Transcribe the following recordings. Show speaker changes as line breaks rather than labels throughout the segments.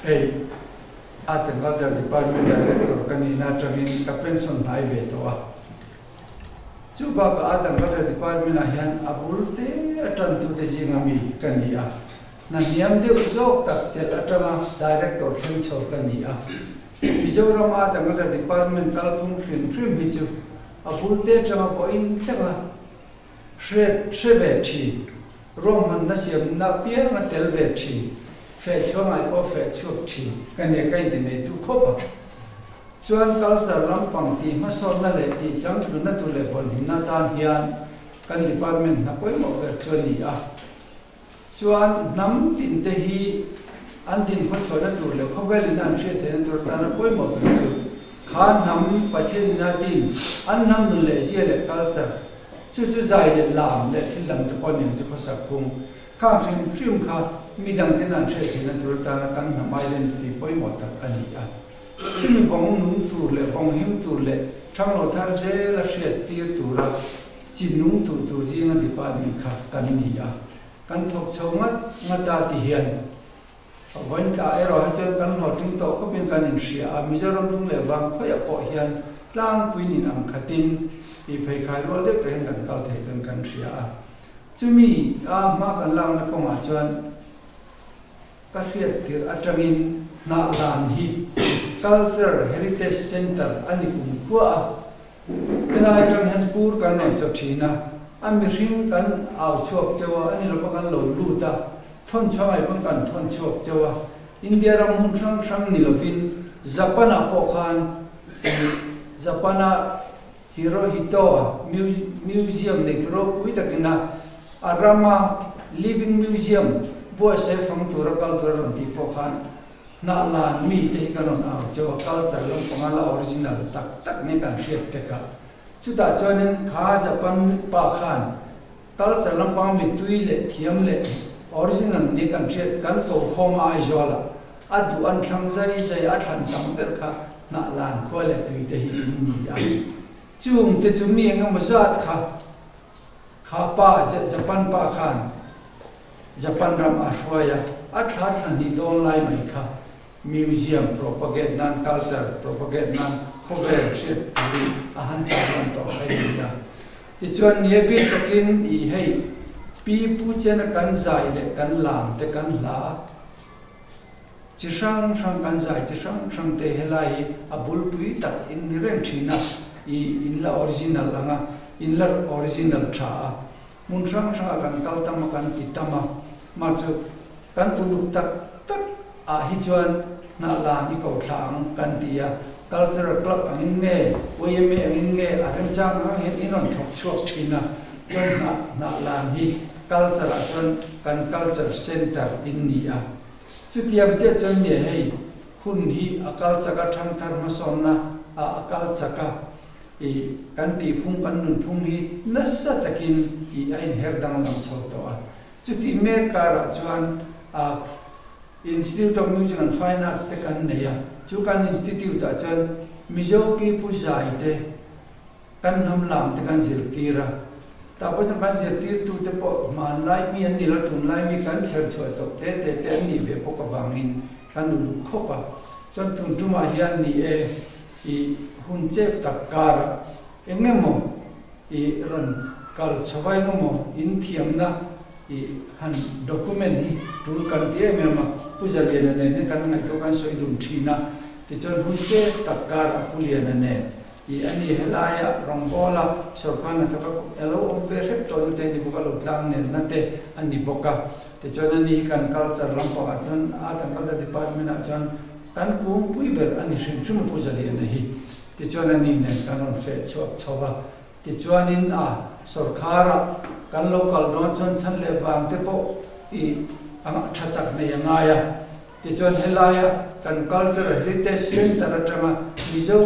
Hei Art and Culture Department Director ka nihna atangin ka pension hnai ve tawh a. Chu bakah Art and Culture Department ah hian a bul te a tantute zinga mi ka ni a. Hna hniam deuh zawk tak chelh atanga Director thleng chho ka ni a. Mizoram Art and Culture Department kalphung hrim hrim hi chu a bul te atanga vawiin thleng a hre hre ve thin, ruahmanna siamna piang a tel ve thin, feh chhuah ngai pawh feh chhuak thin ka nia ka inti nei tu khawp a. Chuan culture lampang tih hmasawnna leh tih changtlunna tur leh vawnhimna atan hian kan department hna pawimawh ber chu a ni a. Chuan hnam tinte hi an dinhmachhuahna tur leh khawvelin an hriat theihna tur atana pawimawh ber chu kha hnam Pathianin a din an hnam nun leh zia leh culture chu chu zai leh lam leh thil dang te pawh nen chu khawsak phung khang hrim hrim kha mi dang ten an hriat theihna tur atana kan hnam identity pawimawh tak a ni a. Chumi vawng nung tur leh vawng him tur leh thanglo thar zela hriat tir tura Chi nung tur tur zinga department kha kan ni a, kan thawk chho ngat ngat a ti hian vawiin tla erawh hi chuan kan hlawhtling tawh khawpin kan inhria a, Mizoram lung leh vang khawiah pawh hian tlangpui nin ang khatin i pheikhai rual deuh te hian kan kal thei chuan kan hria a, chumi a hma kan lakna kawngah chuan Ka hriat tirh atangin Hnahlan hi Culture Heritage Centre a ni kum khua a, helai atang hian pur kan rawn chaw thin a, a mihring kan au chhuak cheu a, a ni lova kan lo lut a, thawn chhuah ngai pawn kan thawn chhuak cheu a, India ram hmun hrang hrang ni lovin Japan ah pawh khan Japan a Hirohito Museum nei ropui takin a a rama Living Museum buatsaih fang tura kal tur a rawn tih pawh khan hnahlan mite hi kan rawn au cheu a, culture lampanga la original tak tak nia kan hriat tek a. Chutah chuanin kha Japan pa khan culture lampanga mitui leh thiam leh original nia kan hriat kan ko khawm a Aizawlah a duh an thlang zai zai a thlan tam ber kha hnahlan khua leh tui te hi in ni a. Chung te chu mi engemaw zat kha kha pa Japan pa khan Japan ram a hruai a, a thla thla hnih dawn lai mai kha museum propagate nan culture propagate nan khawvel hriat turin a han tarlan tawh kha i ni a. Tichuan nia bik takin i hei pi pu chena kan zai leh kan lam te kan hla Chi hrang hrang kan zai chi hrang hrang te helai hi a bulpui tak in ni reng thin a, i in la original ang a, in la original tha a, hmun hrang hrang ah kan kal tam a kan ti tam a, mah chu kan uluk tak tak ah hi chuan hnah lan i ko thla ang kan ti a, cultural club ang in nge, YMA ang in nge a remchang ang ang hian in rawn thawk chhuak thin a, chuan hnah hnah lan hi culture ah chuan kan culture center in ni a. Chutiang chiah chuan nge hei hun hi a kal chak a, thangthar hmasawnna ah a kal chak a, i kan tihphung kan nunphung hi nasa takin i a inher danglam chho tawh a. Chutih mek karah chuan a Institute of Music and Fine Arts te kan nei a, chu kan institute ah chuan Mizo pi pu zai te, Kan hnam lam te kan zirtir a, tah pawh chuan kan zirtirtu te pawh hmanlai mi an ni lo, tunlai mi kan chher chhuah chawp te te te an nih ve bawk avangin kan uluk khawp a. Chuan tun tumah hian ni e i hun chep tak karah eng emaw i rawn kal chho a, eng emaw in thiamna i han document hi tul kan ti em em a, Pu Zaliana nen hian kan ngaihtuah kan sawi dun thin a, tichuan hun chep tak karah Pu Liana nen I a ni, helaia rawngbawla sorkar hnathawk a lo awm ve hrep tawh na te a ni bawk a, lo tlang nelna te a ni bawk a. Tichuan a ni hi kan culture lampangah chuan Art and Culture Department ah chuan kan kungpui ber a ni hrim hrim a Pu Zaliana hi. Tichuan a ni nen kan rawn feh chhuak chho va. Tichuanin a sorkara kan lo kal dawn chuan chhan leh vang te pawh i tha tak nei a ngai a. Tichuan helaia kan Cultural Heritage Centre atanga Mizo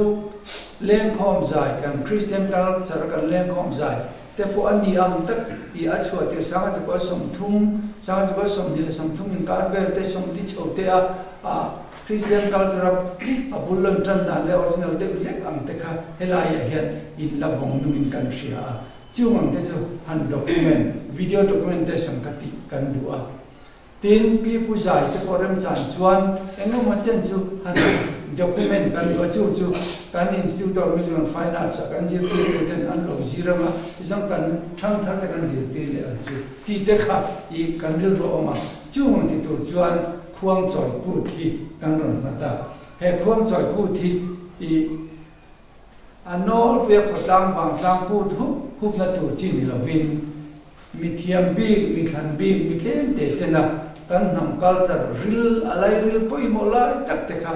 lengkhawm zai, kan Christian culture a kan lengkhawm zai te pawh a ni ang tak tih a chhuah tir Sangachukua 30, Sangachukua 23 inkar vel te 40 chho te a a Christian culture a a bul rawn tan dan leh original deuh hlek ang te kha helaiah hian in la vawng nungin kan hria a. Chung ang te chu han document, video documentation kha tih kan duh a. Tin, Pi Pu Zai te pawh remchan chuan eng emaw chen chu han document kan duh a, chu chu kan Institute of Music and Fine Arts ah kan zirtirtu ten an lo zir ang a, tichuan kan thangthar te kan zirtir leh ang chu tih te kha i kan rilru a awm a. Chung ang ti tur chuan Khuangchawi Kut hi kan rawn nghat a, he Khuangchawi Kut hi i A nawlpuia khawtlang vangtlang kut hup hupna tur chi ni lovin, mi thiam bik, mi thlan bik, mi tlem te tena kan hnam culture ril a lairil pawimawh lai tak te kha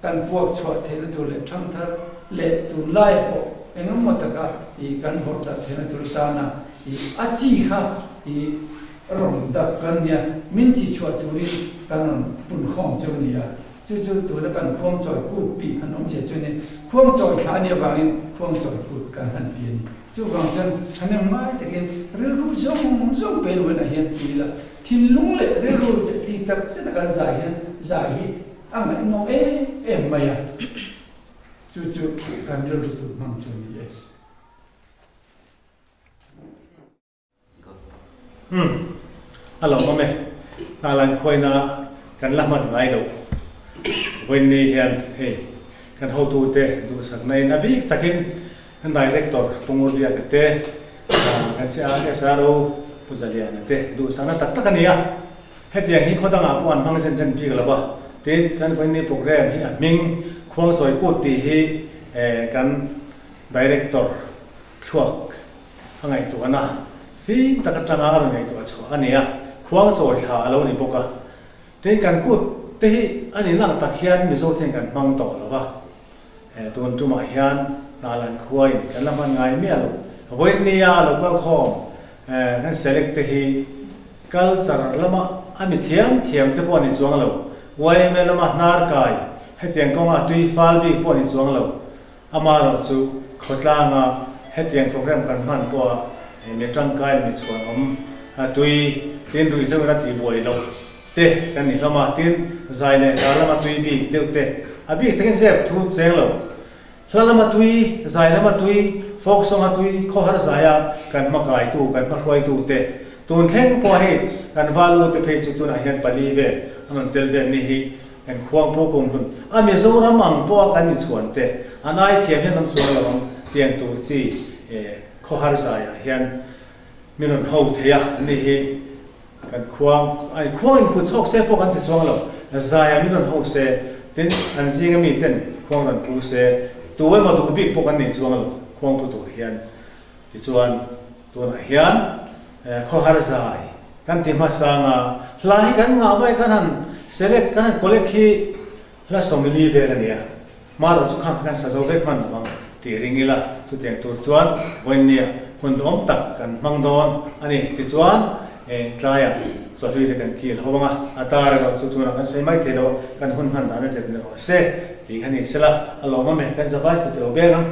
kan puak chhuah theihna tur leh thangthar leh tunlaia pawh engemaw taka i kan vawrh darh theihna tur tana i a chi kha i rawn dak kan nia, min chi chhuah turin kan rawn punkhawm cheu nia. Chu chu tuna kan khuangchawi kut tih han awmzia chu a ni. Khuangchawi thla a nih avangin khuangchawi kut kan han ti a ni. Chuvang chuan thahnem ngai takin rilru zawng zawng pe luanah hian ti ila, thinlung leh rilru tih tak zeta kan zai hian zai hi a ngaihnawm em em mai a. Chu chu kan rilru tun hmang chu a ni e.
Umm. A lo awm e. Hnalan khuaina kan la hman ngai loh. Vawiinni hian hei kan hotute duhsakna in a bik takin kan Director Pu Ngurliaka te, kan SRO Pu Zaliana te duhsakna tak tak a ni a. Hetiang hi khaw dangah pawh an hmang zen zen bik lo va. Tin, kan vawiinni program hi a hming Khuangchawi Kut tih hi kan Director thluak a ngaihtuahna fim tak atanga a rawn ngaihtuah chhuah a ni a, khuang chawi thla a lo ni bawk a. Tin, kan kut te hi a ni lang tak hian Mizo te hian kan hmang tawh lo va, tun tumah hian Hnalan khuain kan la hman ngai miah lo. Vawiinnia lo kal khawm kan select te hi culture lama a mi thiam thiam te pawh a ni chuang lo, yma lama hnar kai hetiang kawnga tui fal bik pawh a ni chuang lo. Amaherawh chu khawtlanga hetiang program kan hman pawha mi tangkai leh mi chhuan awm tui tin ruihhlo in a tihbuai loh te kan ni hlawm a, tin zai leh hla lama tui bik deuh te a bik takin zep thu cheng lo. Hla lama tui, zai lama tui, folk song a tui khawhar zaia kan hmakaitu, kan hmahruaitu te tun thleng pawh hei kan valu te phei chu tunah hian pali vel an rawn tel vel ni hi. Kan khuang pu kum hun a Mizoram ang pawh a kan inchhuan te an ai thiam hian awm chuang lo ang tiang tur chi khawhar zaiah hian min rawn ho thei a an ni hi kan khuang ai khuang in put chhawk se pawh kan ti chuang lo zaiah min rawn ho se tin an zinga mi ten khuang rawn pu se tu emaw duh bik pawh kan nei chuang lo khuang pu tur hian tichuan tunah hian khawhar zai Kan ti hmasa nga, hla hi kan ngah mai kan han select, kan han collect hi hla 40 vel a ni a, hmarawh chu khang kha kan sa zo vek hman lo ang tih ring ila, chutiang tur chuan vawiinnia hun duhawm tak kan hmang dawn a ni. Tichuan tlaiah chawhlui te kan kil ho ang a, a tar erawh chu tunah kan sawi mai thei lo a, kan hun hman dan a zet ni rawh se tih kha ni sela, a lawmawm e, kan zavai kut ilo beng ang.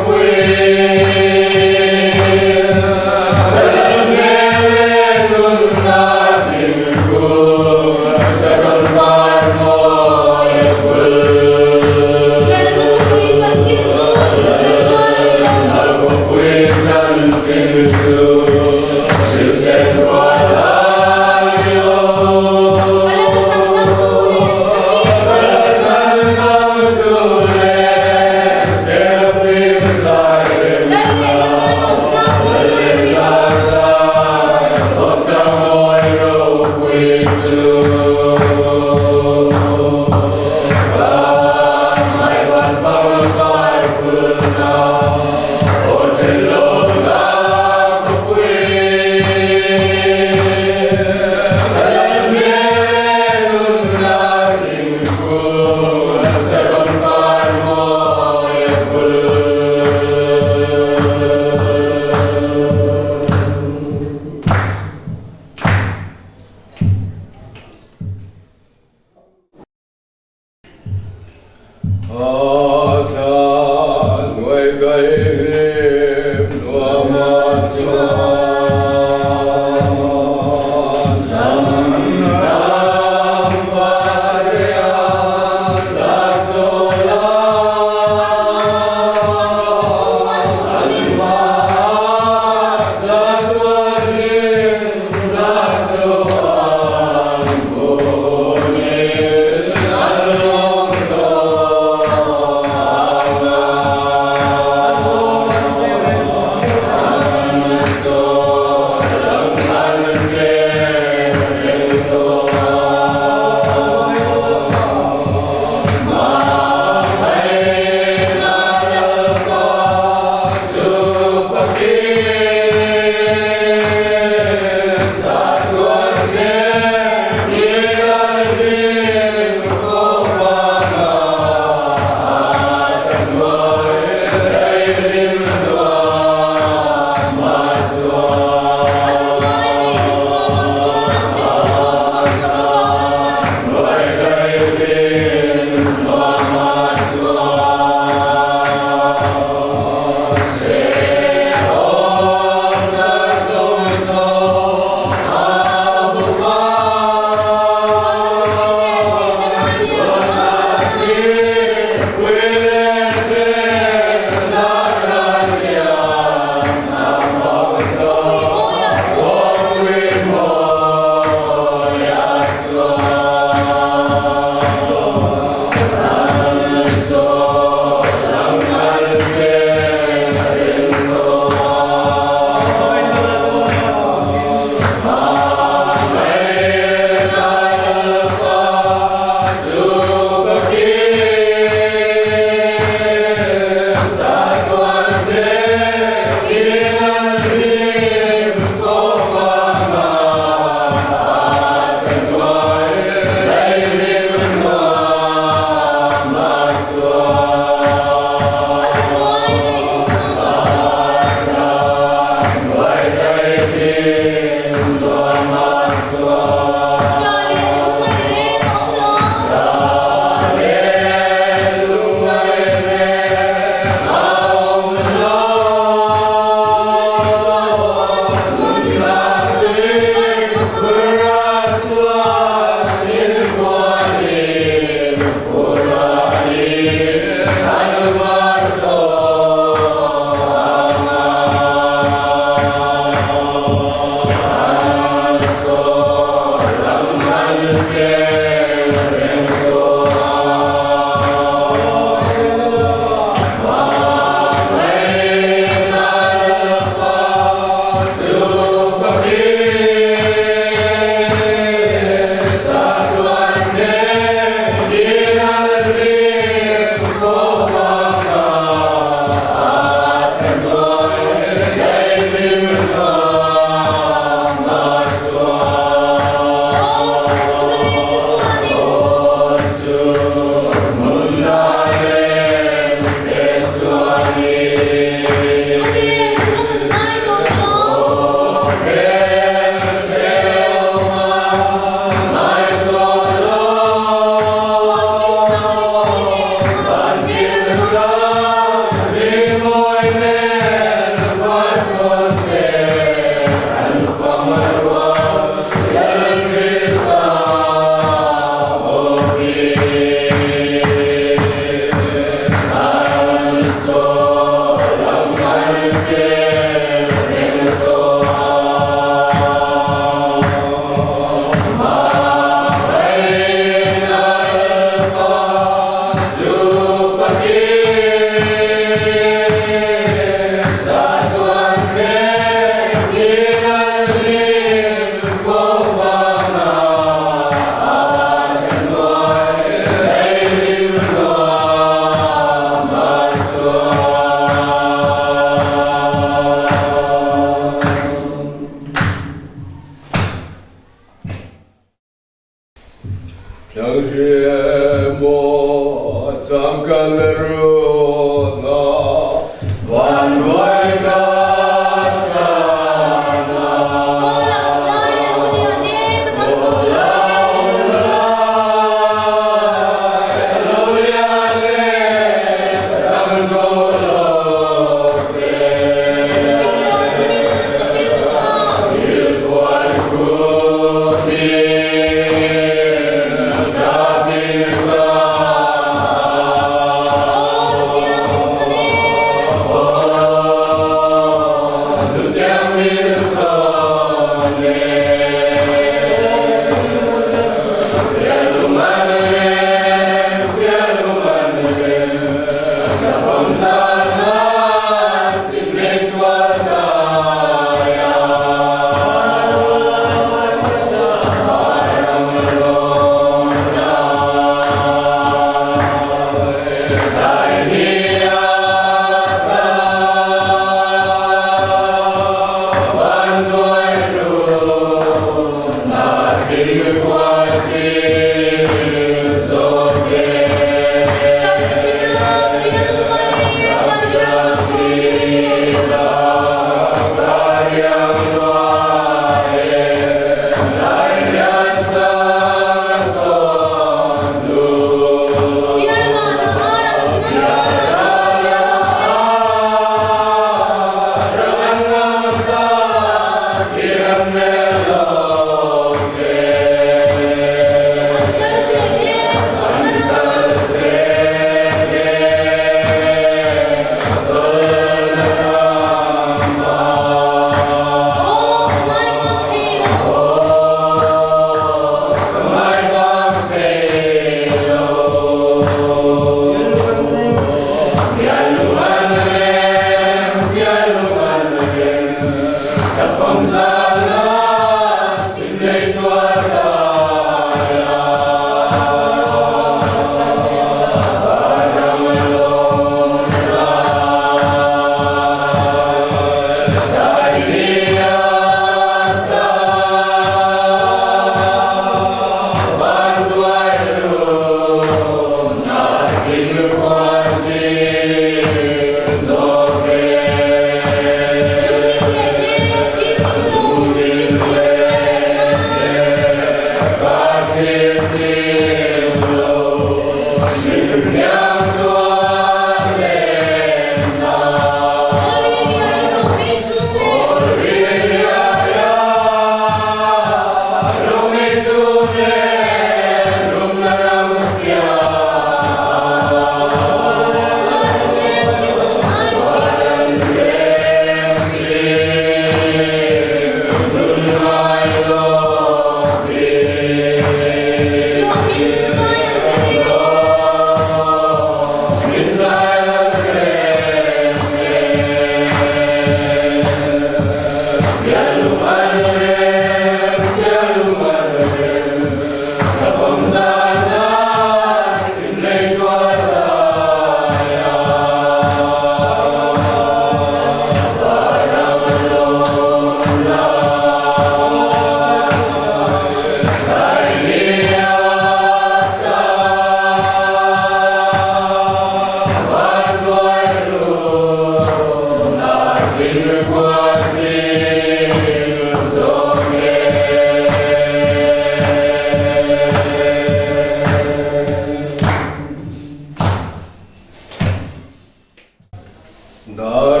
Dar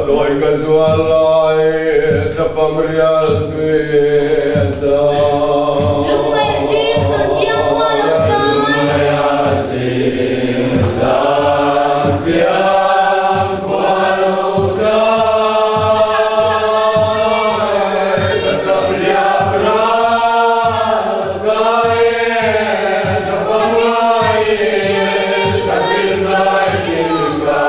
dawi ka zual lai thlafam rial tui a chang.
Lungngaih zing zan piang khua lo tlai.
Lungngaih zing zan piang khua lo tlai. Ka tap liam ral kai e thlafam ngai in thlapin zai in ka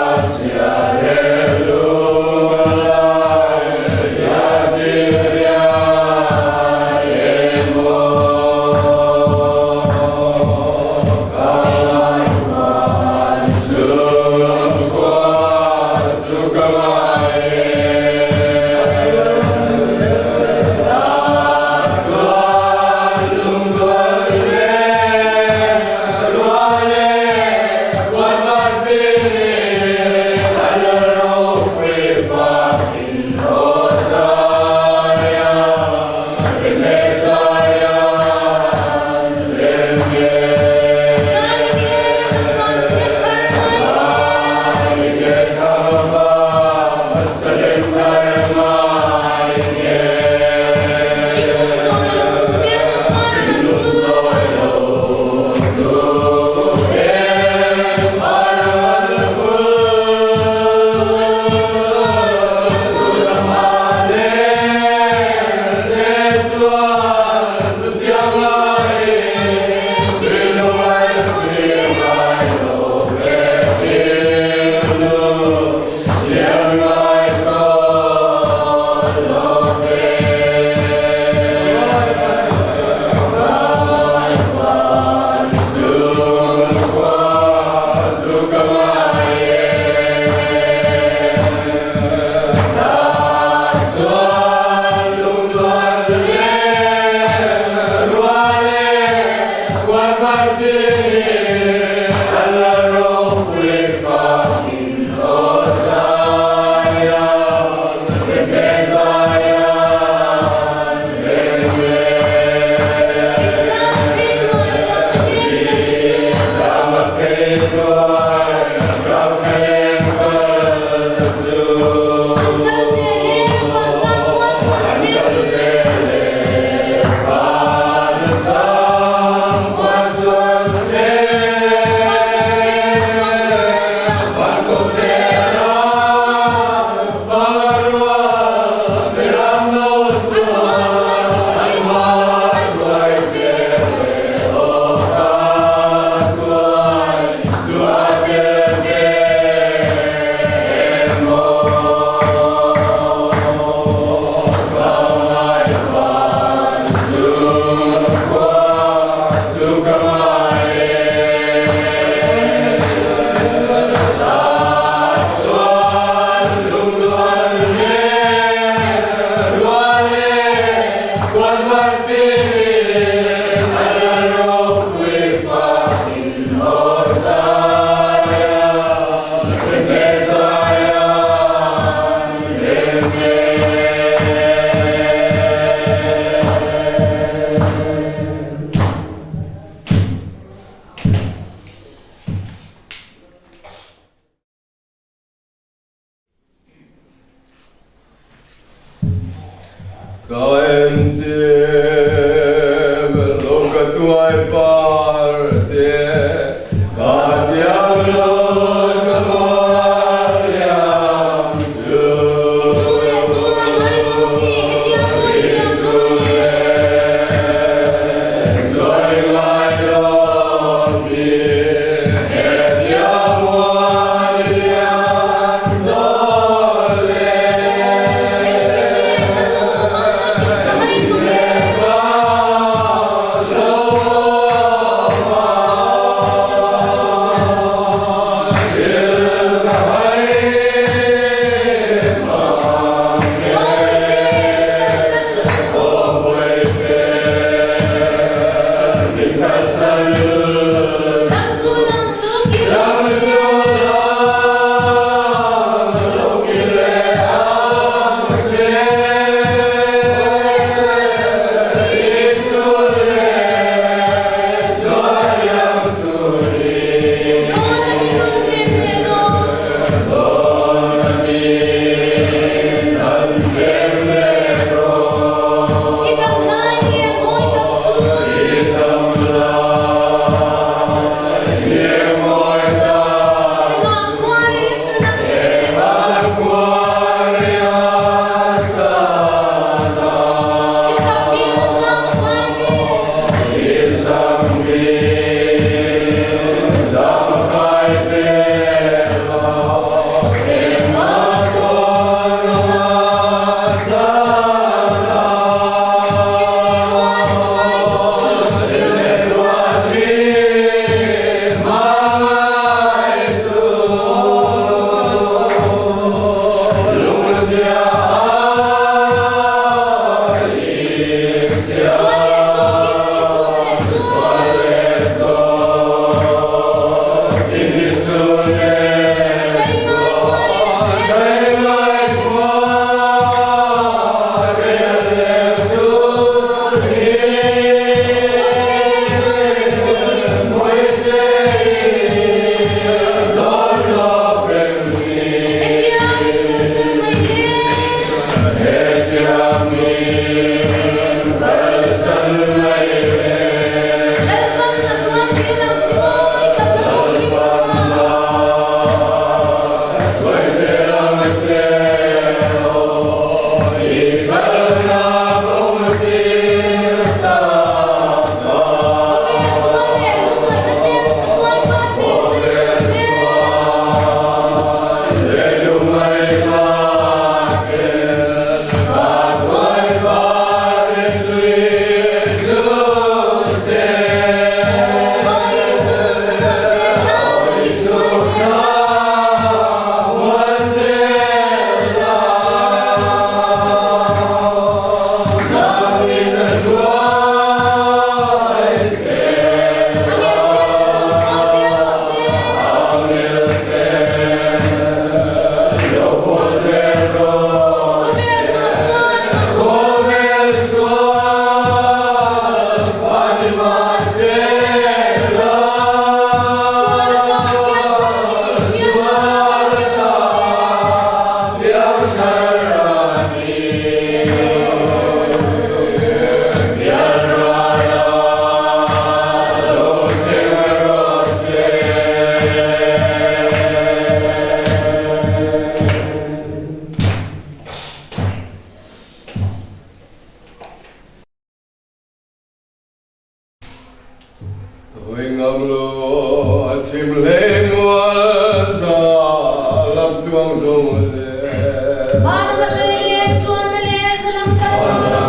Vana ka hrai leng ṭuanna le zalam kalna.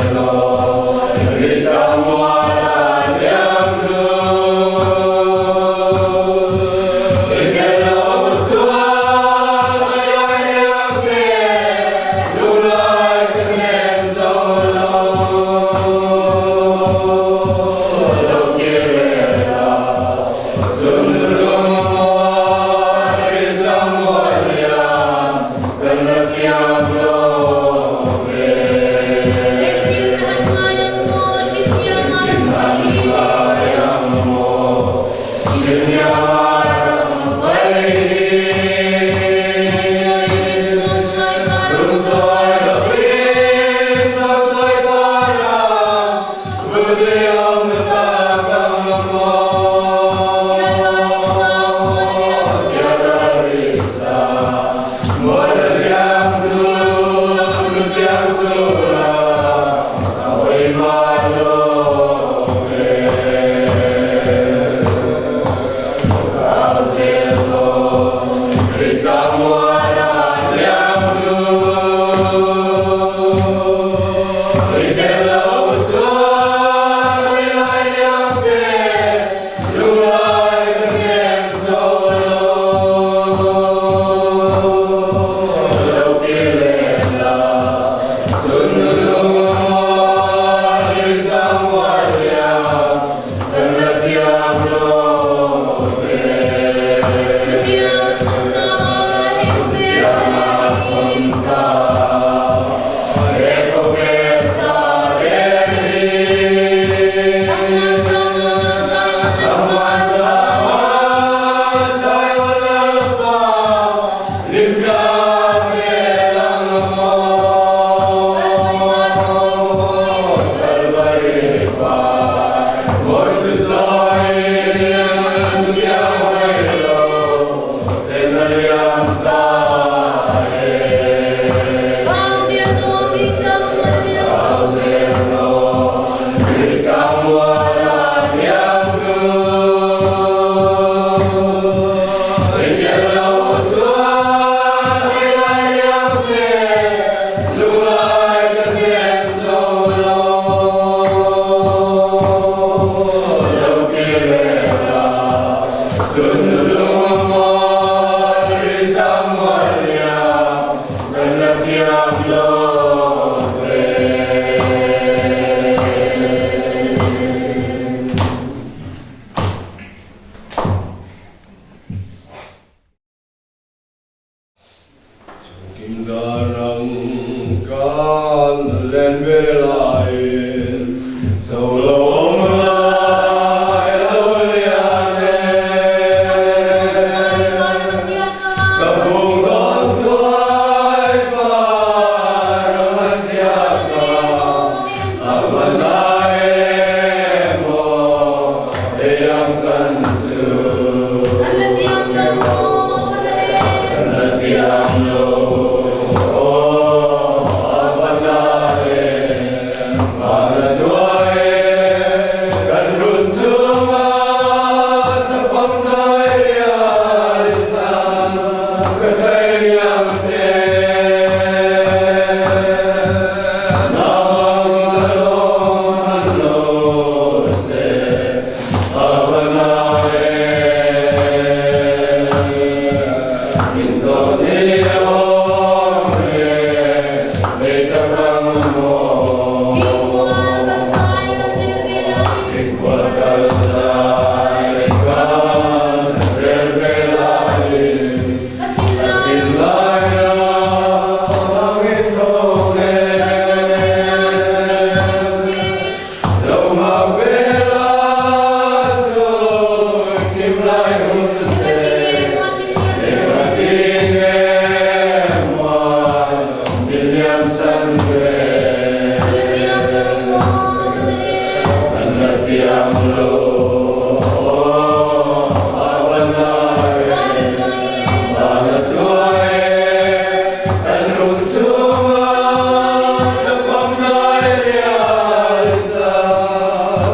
Hello. Len ve laiin cho lo awm lai a lo lian e. Ka bung dawn tuai par ram a ziak a, a va na em aw hei ang chan chu. Kan la tiam lo aw a va na em van a duai e kan run chunga thlafam dai rial i chan ka thei riang te Nang ka lawm han lo che a va na em Min dawn i awm e hei tak ang maw Chhingkua kal zai kan rel ve laiin Ka thinlai a ang i thawng e Lo nghak ve la chun kim lai hun te Engah ti nge muan min liam san ve Kan la tiam lo a va na e Van a chuai e kan run chunga ka pam lai rial cha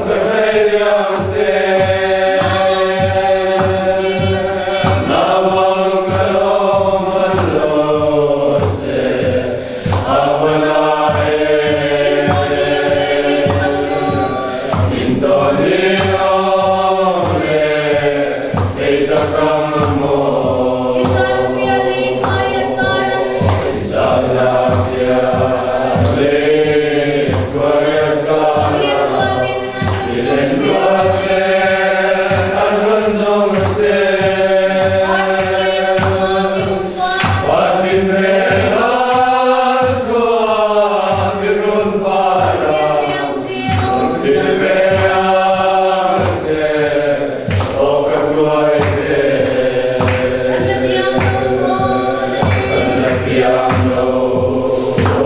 ka hrei riang te Nawang ka lawm an lo che a va na e Min tawn i awm e hei tak ang maw Izan a pian lei khuaria kara I len rual te an rawn zawng che Patin rel an khua mi run para Thil ve ang che aw ka tuai te Kan la tiam lo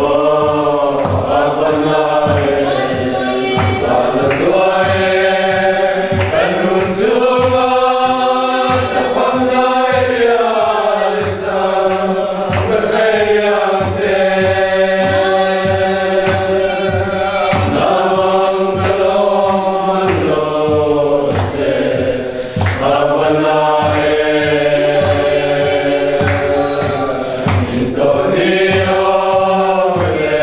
aw a va na e Van a tuai e kan run chunga ka fam lai rial i chang ka hrei riang te Nawang ka lawm an lo che a va na e Min tawn i awm e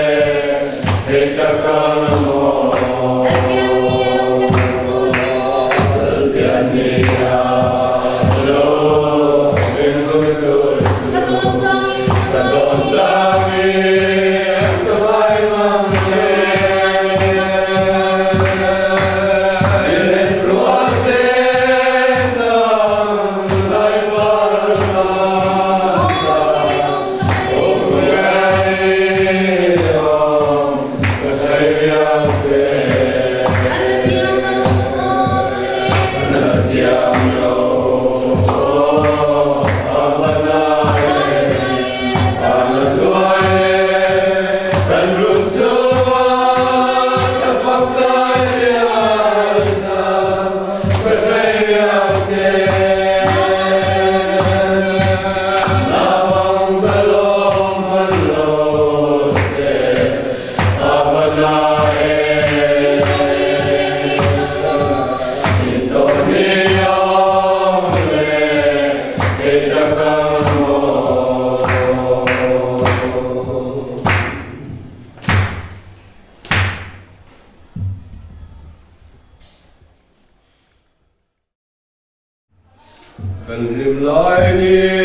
hei tak ang maw Lalpian ni a lo ringlui tur chu Ka dawn changin ka vai mang e I len rual te nang lai par lan ta Awm ngei awm ka hrei riang te Kan la tiam lo aw a va na e Van a chuai e kan run chunga ka fak dai rial chan ka hrei riang te Nawang ka lawm man lo che a va na e Min tawn i awm e hei tak ang maw. Kan hlim lai ni.